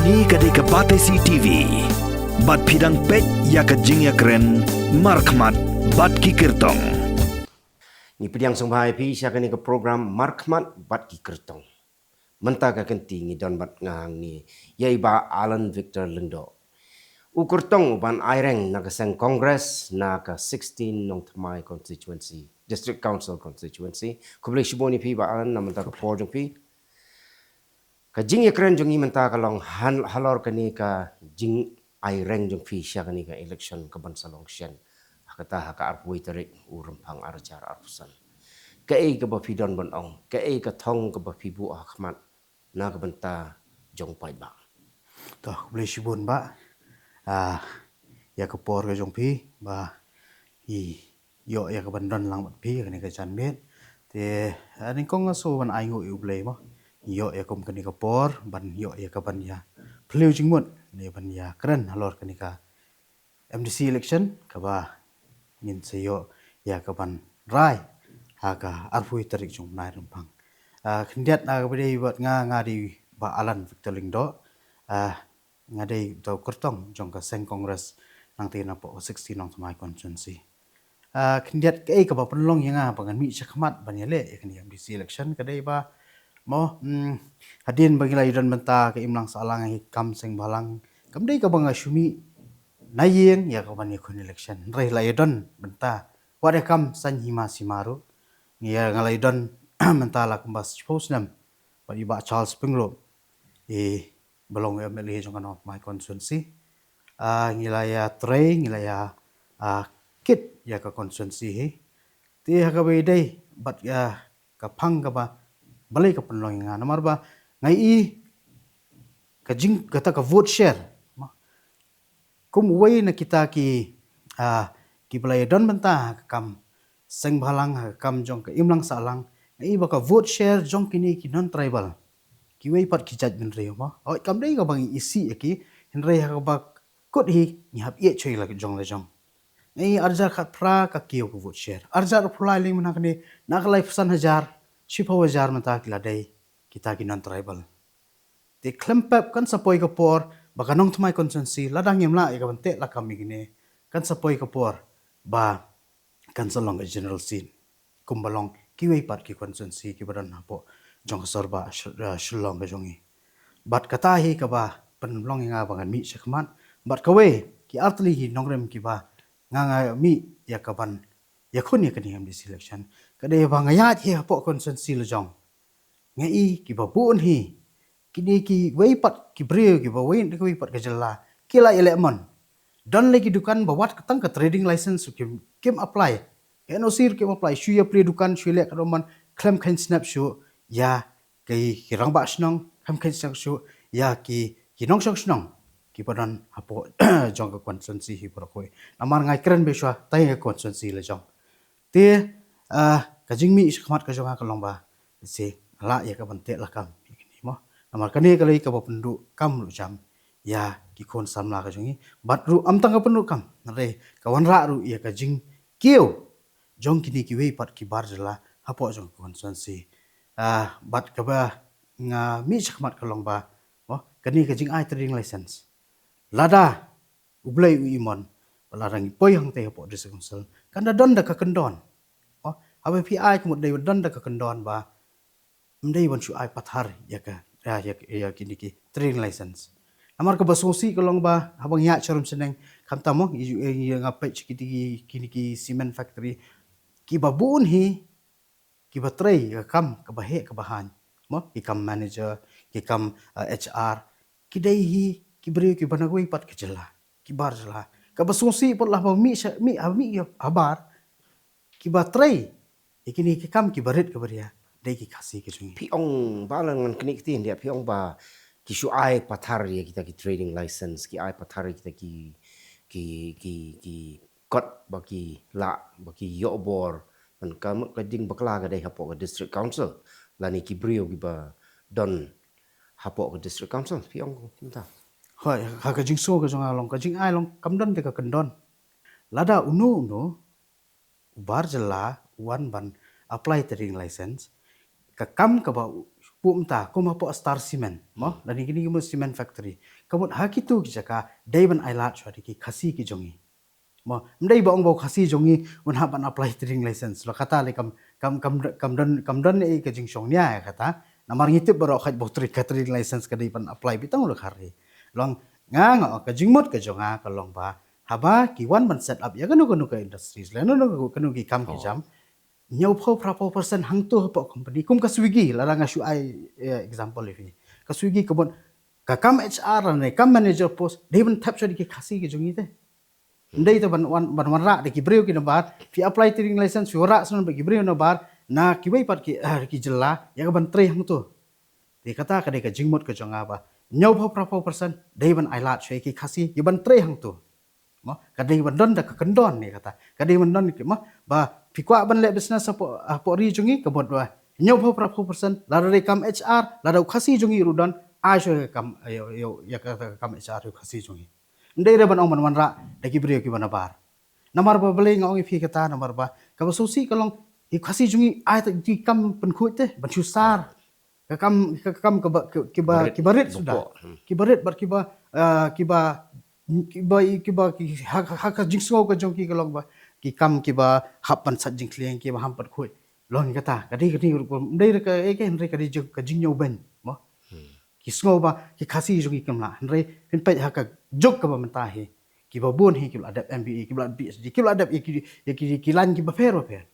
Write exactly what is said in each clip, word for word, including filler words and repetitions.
Hi ka dei ka Batesi T V. Bad phi dang peit ïa ka jingïakren markhmat bad ki kyrtong. Ngi pdiang sngewbha ïa phi sha kane ka program markhmat bad ki kyrtong. Mynta ka kynti ngi don bad nga hangne ïa i Bah Alan Victor Lyngdoh. U kyrtong u ban aireng na ka seng Congress na ka sixteen Nongthymmai constituency, District Council constituency. Khublei shibun ïa phi Bah Alan na mynta ka por jong phi. Ka jingïakren jong ngi mynta ka long halor kane ka jingaireng jong phi sha kane ka election ka ban sa long shen ha kata ha ka arphew tarik u Rymphang arhajar arphew san. Kaei kaba phi don ban ong, kaei ka thong kaba phi buh ha khmat na ka bynta jong paidbah? To, khublei shibun Bah. Ah, ïa ka por ka jong phi ba i ïoh ïa ka ban don lang bad phi kane ka janmiet. Te, ah, nyngkong nga sngew ban ai nguh ïa U Blei mo. Ïoh ïa kum kane ka por ban ïoh ïa ka ban ïa phylliew jingmut ne ban ïa kren halor kane ka M D C election kaba ngin sa ïoh ïa ka ban rai ha ka arphew tarik jong u bnai Rymphang. Ah, khyndiat na kaba dei bad nga, nga dei Bah Alan Victor Lyngdoh. Ah, nga dei uta u kyrtong jong ka seng Congress nangta napoh sixteen Nongthymmai constituency. Ah, khyndiat kaei kaba pynlong ïa nga ba ngan mih sha khmat ban ïaleh ïa kane M D C election ka dei ba mo, mm, hadien ba ngi la ïadon bynta ka imlang sahlang, ïa ka kam seng bhalang, kam dei kaba nga shu mih na ïing ïa ka ban ïakhun election. Hynrei la ïadon bynta wat ïa ka kam saiñ hima sima ruh. Ngi ïa, nga la ïadon bynta la kumba shiphew snem bad i Bah Charles Pyngrope, i ba long M L A jong ka Nongthymmai constituency. Ah, ngi la ïa trei, ngi la ïa, ah, kit ïa ka constituency hi. Te ha kaba ïadei bad ïa ka phang kaba balei ka pynlong ïa nga, namar ba nga i ka jing, kata ka vote share. Kum uwei na kita ki, ah, kiba la ïadon bynta ha ka kam seng bhalang, ha ka kam jong ka imlang sahlang, nga i ba ka vote share jong kine ki non tribal, kiwei pat ki jaitbynriew mo, hooid kam dei kaba ngi isih ïa ki, hynrei ha kaba kut hi ngi hap ïeit shuh ïa la jong la jong. Nga i arhajar khatphra ka kiew ka vote share, arhajar arphew lai lei mynta kane, na ka laiphew san hajar, shiphew hajar mynta ki la dei kita ki non tribal. Te khlem pep kan sa poi ka por ba ka Nongthymmai constituency, lada ngim lah ïa ka ban teh lakam ïa kine, kan sa poi ka por ba kan sa long ka general seat kumba long kiwei pat ki constituency kiba don hapoh jong ka sor ba Sh-, ah, Shillong ka jong ngi. Bad kata hi kaba pynlong ïa nga ba ngan mih sha khmat. Bad kawei ki artylli ki nongrim kiba nga, nga mih ïa ka ban ïakhun ïa kane M D C election ka dei ba nga ïaid hi hapoh constituency la jong. Nga i kiba bun hi, kine kiwei pat ki briew kiba wei na kiwei pat ka jylla ki la ïaleh mon. Don lei ki dukan ba wat ka tang ka trading license ruh kim, kim apply. Ka N O C ruh kim apply, shu ïa plie dukan, shu ïaleh ka don mon, khlem kheiñ snep shuh ïa ki, ki rangbah shnong, khlem kheiñ snep shuh ïa ki, ki nongshong shnong kiba don hapoh jong ka constituency hi baroh kawei. Namar nga kren beit shuwa tang ïa ka constituency la jong. Te, ah, ka jingmih sha khmat ka jong nga ka long ba lehse lah ïa ka ban teh lakam ïa kine mo. Namar kane ka dei kaba pynduh kam ruh jam ïa ki khun samla ka jong ngi. Bad ruh ym tang ka pynduh kam, hynrei ka wanrah ruh ïa ka jingkiew jong kine kiwei pat ki bar jylla hapoh jong ka constituency. Ah, bad kaba nga mih sha khmat ka long ba mo, kane ka jingai trading license, lada U Blei u i mon, ba lada ngi poi hangtei hapoh District Council, kan da don da ka kyndon. Oh, haba phi ai ka mut dei ba don da ka kyndon ba ym dei ban shu ai pathar ïa ka, ïa, ïa, ïa kine ki trading license. Namar kaba sngewsih ka long ba haba ngi ïaid sharum shnong, khamtam mo, ïa, ïa, ïa nga peit kine ki, kine ki cement factory, kiba bun hi kiba trei ka kam kaba heh kaba haiñ mo, ki kam manager, ki kam, eh, H R, ki dei hi ki briew kiba na kawei pat ka jylla, ki bar jylla. Kaba sngewsih pat lah ba mih sha, mih ha, mih ha bar, kiba trei ïa kine ki kam kiba rit kiba ria dei ki Khasi ka jong ngi. Phi ong ba la ngan knieh kti hyndia, phi ong ba ki shu ai pathar ïa kita ki trading license, ki ai pathar ïa kita ki, ki, ki, ki kot ba ki lah, ba ki ïoh bor. Kan ka, ka jingbakla ka dei hapoh ka District Council lane ki briew kiba don hapoh ka District Council, phi ong kumta? Hooid, ha ka jingsngew ka jong nga long, ka jingai long kam don da ka kyndon. Lada uno uno u bar jylla u wan ban apply trading license, ka kam kaba u, pumta kum hapoh Star Cement mo, lane kine ki mut cement factory. Ka mut ha kitu ki jaka dei ban ai lad shuwa da ki Khasi ki jong ngi. Mo, ym dei ba ong ba u Khasi jong ngi un hap ban apply trading license. Lo kata le kam kam kam kam don kam don ei ka jingshong nia ïa kata. Namar ngi tip baroh khat ba u trade ka trading license ka dei ban apply beit tang u dkhar hi. Long nga nga ka jingmut ka jong nga ka long ba haba ki wan ban set up ïa kano kano ka industries lane kano kano ki kam ki jam, hynñiewphew phraphew percent hangto hapoh company kum ka Swiggy, lada nga shu ai, eh, example ïa phi. Ka Swiggy ka mut ka kam H R ne kam manager post dei ban thep shuwa da ki Khasi ki jong ngi te. Ym dei te ban wan ban wanrah da ki briew ki nabar, phi apply trading license, phi wanrah shuwa bad ki briew nabar na kiwei pat ki, eh, ki jylla ïa ka ban trei hangto. Te kata ka dei ka jingmut ka jong nga ba hynñiewphew phraphew percent dei ban ai lad shuwa ïa ki Khasi ïa ban trei hangto. Mo, ka dei ban don da ka kyndon ne kata. Ka dei ban don ki mo ba phi kwah ban leh business hapoh, hapoh ri jong ngi, ka mut ba hynñiewphew phraphew percent, lada dei kam H R, lada u Khasi jong ngi ruh don, ai shuwa ïa ka kam, ïa, ïa, ïa ka kam H R ïa u Khasi jong ngi. Ym dei re ban ong ban wanrah da ki briew kiba nabar. Namar ba balei nga ong ïa phi kata, namar ba kaba sngewsih ka long, i Khasi jong ngi ai ta ki kam pynkhuid te ban shu sar. Ka kam, ka kam kaba, ki, kiba, kiba rit suda. Kiba rit bad kiba, eh, kiba, kiba, kiba ki ha, ha, ha ka jingsngew ka jong ki ka long ba ki kam kiba hap ban sat jingkhlieh, kiba hap ban khuid. Long kata ka dei, ka dei rukom, ym dei re ka, eh, ka, hynrei ka dei jing, ka jingñiewbeiñ mo. Ki sngew ba ki Khasi jong ngi kim lah, hynrei phin peit ha ka juk kaba mynta hi, kiba bun hi kiba la dep M B A, kiba la dep P H D, kiba la dep ïa ki, ïa ki, ki line kiba pher ba pher.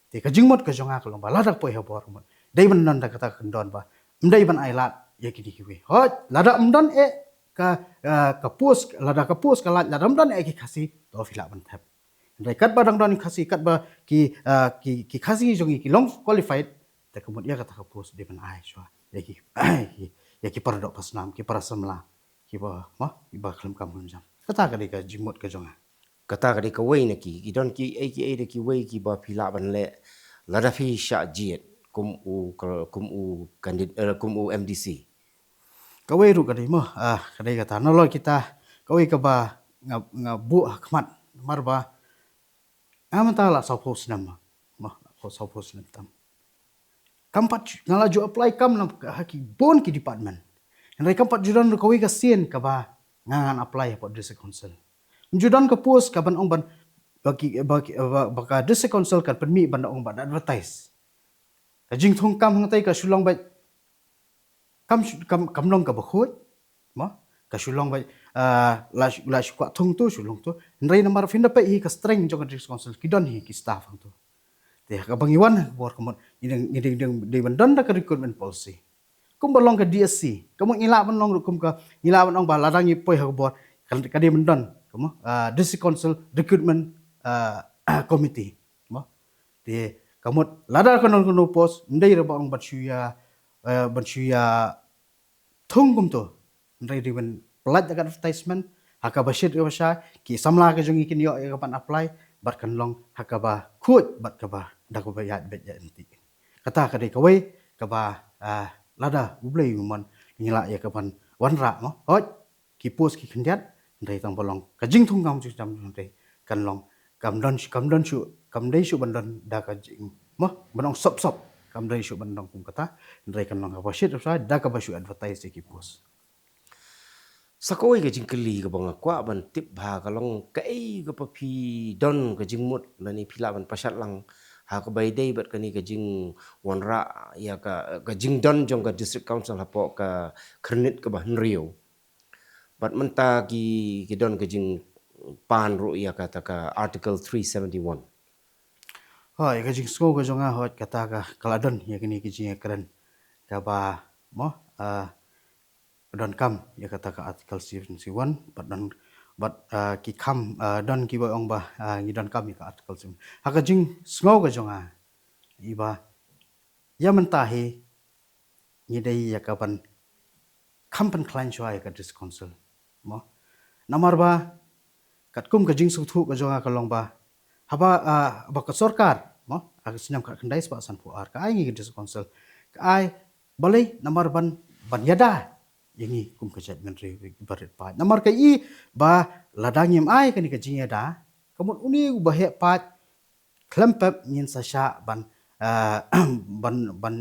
Te ka jingmut ka jong nga ka long ba lada poi ha bor ka mut dei ban don da kata ka kyndon ba ym dei ban ai lad ïa kine kiwei. Hooid, lada ym don eh ka, eh, ka post, lada ka post ka lait, lada ym don eh ki Khasi, to phi lah ban thep. Hynrei katba dang don Khasi, katba ki, eh, ki, ki Khasi jong ngi ki long qualified, te ka mut ïa kata ka post dei ban ai shuwa ïa ki, ïa ki paradoh pasnam, ki para samla, kiba mo, kiba khlem kam khlem jam. Kata ka dei ka jingmut ka jong nga. Kata ka dei kawei na ki, ki don kiei kiei de kiwei kiba phi lah ban leh lada phi shah jied kum u, kum u candidate, eh, kum u M D C. Kawei ruh ka dei mo, ah, ka dei kata, nalor kita, kawei kaba nga, nga buh ha khmat, namar ba nga mynta la sawphew snem mo, la sawphew snem tam. Kam pat nga la ju apply kam na ha ki bun ki department. Hynrei kam pat ju don ruh kawei ka sien kaba nga ngan apply hapoh District Council. Ym ju don ka post kaban ong ban, ba ki, ba ki, ba, ba ka District Council kan pynmih ban ong ban advertise. Ka jingthung kam hangtai ka shu long beit, kam shu, kam, kam long kaba khuid mo, ka shu long beit, ah, la shu, la shu kwah thung tu shu long tu. Hynrei namar phin da peit hi ka strength jong ka District Council, ki don hi ki staff hangtu. Te ha kaba ngi wan ha ka bor ka mut ngi dang, ngi dang, dang, dang ban don da ka recruitment policy. Kumba long ka D S C, ka mut ngi lah ban long ruh kum ka, ngi lah ban ong ba lada ngi poi ha ka bor, ka, ka dei ban don ka mo, ah, District Council Recruitment, ah, Committee mo. Te ka mut lada ka don kano post, ym dei re ba ong ban shu ïa, eh, ban shu ïa thung kumto. Hynrei dei ban pyllait da ka advertisement ha kaba shit kaba shai, ki samla ka jong ngi kin ïoh ïa kaban apply, bad kan long ha kaba khuid bad kaba, da kaba ïaid beit ïaid lynti. Kata ka dei kawei kaba, ah, lada U Blei u mon, ngi lah ïa kaban wanrah mo. Hooid, ki post ki khyndiat, hynrei tang ba long ka jingthung kam jingthung kam, hynrei kan long, kam don shuh, kam don shuh, kam dei shuh ban don da ka jing mo, ban ong sop sop, kam dei shuh ban don kum kata. Hynrei kan long kaba shit kaba shai da kaba shu advertise ïa ki post. Sa kawei ka jingkylli kaba nga kwah ban tip bha ka long kaei kaba phi don ka jingmut lane phi lah ban pynshad lang ha kaba ïadei bad kane ka jingwanrah ïa ka, ka jingdon jong ka District Council hapoh ka khyrnit kaba hynriew. Bad mynta ki, ki don ka jingpan ruh ïa kata ka Article three seventy-one. Hooid, ïa ka jingsngew ka jong nga, hooid, kata ka, ka la don ïa kane ka jingïakren kaba mo, ah, donkam ïa kata ka Article seventy-one, bad don, bad, ah, ki kham, ah, don kiba ong ba, ah, ngi donkam ïa ka Article seven. Ha ka jingsngew ka jong nga, iba ïa mynta hi ngi dei ïa kaban kham pynkhlaiñ shuwa ïa ka District Council mo. Namar ba katkum ka jingsngewthuh ka jong nga ka long ba haba, ah, ba ka sorkar mo, ha ka snem khatkhyndai spah sanphew ar ka ai ngi ka District Council, ka ai balei, namar ban, ban ïada ïa ngi kum ka jaitbynriew kiba rit paid. Namar ka i ba lada ngim ai kane ka jingïada, ka mut une uba heh paid khlem pep ngin sa shah ban, ah, ban, ban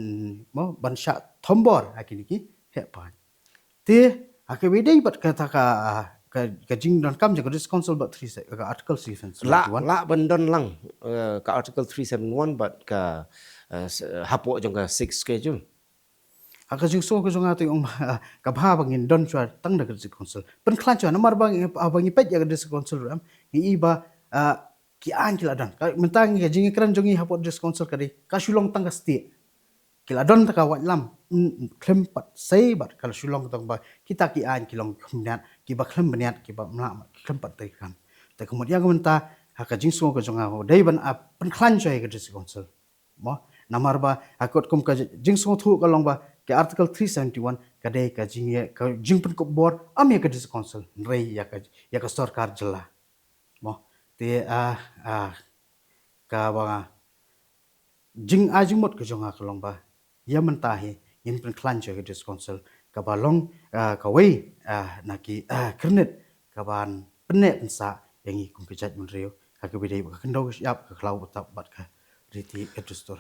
mo, ban shah thombor ha kine ki heh paid. Te ha kaba ïadei bad kata ka, ah, ka, ka jingdonkam jong ka District Council bad three se-, ka Article three seventy-one. Lah, lah ban don lang, eh, ka Article three seven one bad ka, eh, s-, hapoh jong ka Sixth Schedule. Ha ka jingsngew ka jong nga te ong, ah, ka bha ba ngin don shuwa tang da ka District Council. Pynkhlaiñ shuwa namar ba ngi, ah, ba ngi peit ïa ka District Council ruh em, ngi i ba, ah, ki aiñ ki la don. Ka, mynta ngi ka jingïakren jong ngi hapoh District Council ka dei ka shu long tang ka state. Ki la don tang ka waitlam, mm, khlem pat sei bad ka la shu long tang ba kita ki aiñ ki long khlem bniat, kiba khlem bniat, kiba mlah, khlem pat treikam. Te ka mut ïa ka mynta ha ka jingsngew ka jong nga dei ban, ah, pynkhlaiñ shuwa ïa ka District Council. Mo, namar ba ha katkum ka jingsngewthuh ka long ba ka Article three seventy-one ka dei ka jing, ka jingpynkup bor ym ïa ka District Council, hynrei ïa ka, ïa ka sorkar jylla. Mo, te, ah, ah, kaba jingai jingmut ka jong nga ka long ba ïa mynta hi ngin pynkhlaiñ shuwa ïa ka District Council kaba long, ah, kawei, ah, na ki, ah, kyrnit kaban pynneh pynsah ïa ngi kum ka jaitbynriew ha kaba ïadei bad ka khyndew ka shyiap, ka khlaw ka btap bad ka riti ka dustur.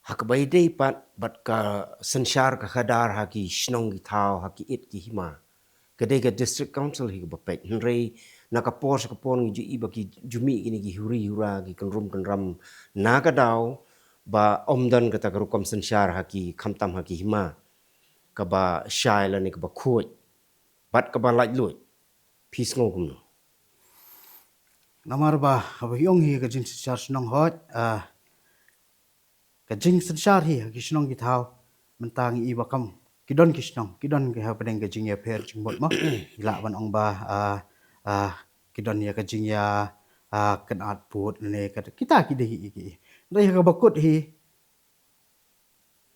Ha kaba ïadei pat bad ka synshar ka khadar ha ki shnong ki thaw, ha ki it ki hima, ka dei ka District Council hi kaba peit. Hynrei na ka por sha ka por ngi ju i ba ki ju mih kine ki huri hura, ki kynrum kynram na ka daw ba ym don kata ka rukom synshar ha ki, khamtam ha ki hima kaba shai lane kaba khuid bad kaba laitluid. Phi sngew kumno? Namar ba haba ïong hi ka jingsynshar shnong, hooid, ah, ka jingsynshar hi ha ki shnong ki thaw, mynta ngi i ba kam ki don ki shnong, ki don ki hapdeng ka jingïapher jingmut mo. Ngi lah ban ong ba, ah, ah, ki don ïa ka jingïa, ah, kynad pud ne ka, kita ki dei hi ki. Hynrei ha kaba kut hi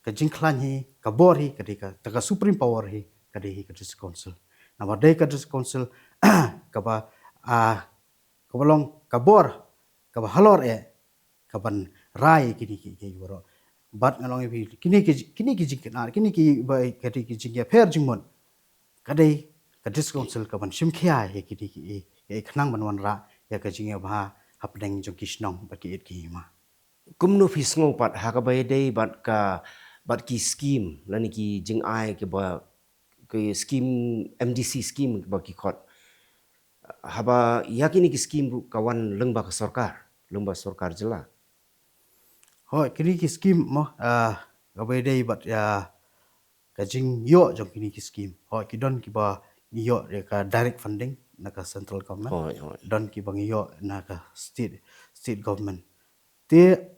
ka jingkhlaiñ hi, ka bor hi ka dei ka, ta ka supreme power hi ka dei hi ka District Council. Namar dei ka District Council kaba, ah, kaba long ka bor kaba halor eh kaban rai kine ki, ki baroh. Bad nga ong ïa phi kine ki, kine ki jingkynad, kine ki ba, ka dei ki jingïapher jingmut, ka dei ka District Council kaban shim khia ïa kine ki, ki khnang ban wanrah ïa ka jingïabha hapdeng jong ki shnong bad ki it ki hima. Kumno phi sngew pat ha kaba ïadei bad ka, bad ki scheme lane ki jingai kiba, ki scheme, M D C scheme kiba ki khot? Haba ïa kine ki scheme ruh ka wan lyngba ka sorkar, lyngba sorkar jylla. Hooid, kine ki scheme mo, ah, kaba ïadei bad ïa ka jingïoh jong kine ki scheme. Hooid, ki don kiba ngi ïoh ïa ka direct funding na ka central government. Hooid, hooid. Don kiba ngi ïoh na ka state, state government. Te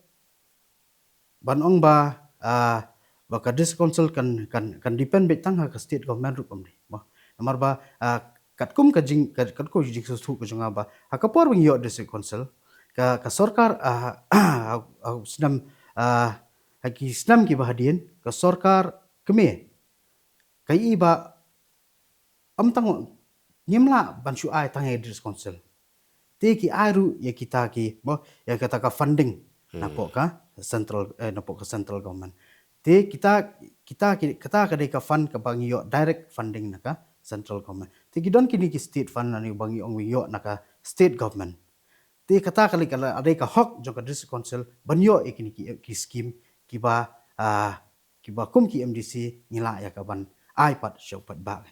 ban ong ba, ah, ba ka District Council kan, kan, kan depend beit tang ha ka state government ruh kam dei. Mo, namar ba, ah, katkum ka jing, ka, katkum ka jingsngewthuh ka jong nga ba ha ka por ba ngi ïoh District Council, ka, ka sorkar, ah, ha, ha snem, ah, ha ki snem kiba hadien ka sorkar kmie ka i ba ym tang ngim lah ban shu ai tang ïa District Council. Te ki ai ruh ïa kita ki, mo, ïa kata ka funding napoh ka central, eh, napoh ka central government. Te kita, kita ki, kata ka dei ka fund kaba ngi ïoh direct funding na ka central government. Te ki don kine ki state fund lane ba ngi ong ngi ïoh na ka state government. Te kata ka dei ka, dei ka hok jong ka District Council ban ïoh ïa kine ki, ki scheme kiba, ah, kiba kum ki M D C ngi lah ïa ka ban ai pat sha u paidbah.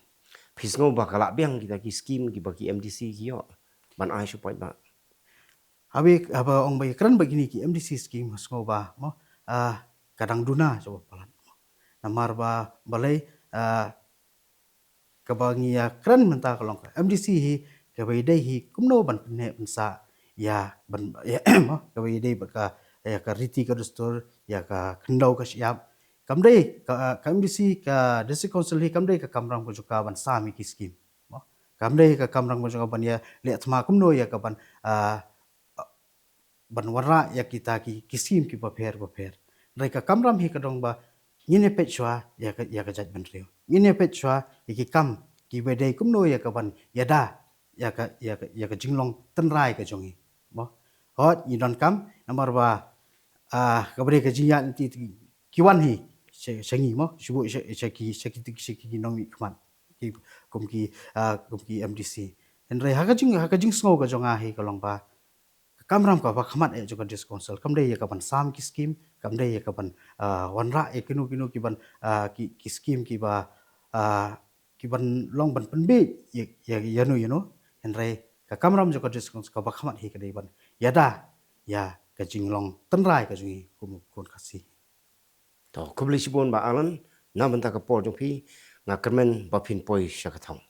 Phi sngew ba ka lah biang kita ki scheme kiba ki M D C ki ïoh ban ai sha u paidbah? Haba, haba ong ba ïakren bad kine ki M D C scheme nga sngew ba, mo, ah, ka dang duna sha u palat. Namar ba balei, ah, kaba ngi ïakren mynta ka long ka M D C hi kaba ïadei hi kumno ban pynneh pynsah ïa ban, ïa, mo, kaba ïadei bad ka, ïa ka riti ka dustur, ïa ka khyndew ka shyiap. Kam dei ka, ka M D C, ka District Council hi kam dei ka kamram ka jong ka ban sam ïa ki scheme. Mo, kam dei ka kamram ka jong ka ban ïa leh thma kumno ïa ka ban, ah, ban wanrah ïa kita ki, ki scheme kiba pher ba pher. Hynrei ka kamram hi ka dong ba ngin ïa peit shuwa ïa ka, ïa ka jaitbynriew. Ngin ïa peit shuwa ïa ki kam kiba dei kumno ïa ka ban ïada ïa ka, ïa ka, ïa ka jinglong tynrai ka jong ngi. Mo, hooid ngi donkam namar ba, ah, kaba dei ka jingïaid lynti ki wan hi sha, sha ngi mo, sha, sha, sha ki, sha ki, sha ki nongmihkhmat ki, kum ki, ah, kum ki M D C. Hynrei ha ka jing, ha ka jingsngew ka jong nga hi ka long ba ka kamram kaba khmat eh jong ka District Council kam dei ïa kaban sam ki skim, kam dei ïa kaban ah, wanrah ïa kino kino kiban ah, ki, ki skim kiba ah, kiban long ban pynbeit ïa, ïa, ïano ïano. Hynrei ka kamram jong ka District Council kaba khmat hi ka dei ban ïada ïa ka jinglong tynrai ka jong ngi kum u khun Khasi. To, khublei shibun Bah Alan, na bynta ka por jong phi, nga kyrmen ba phin poi sha ka thong.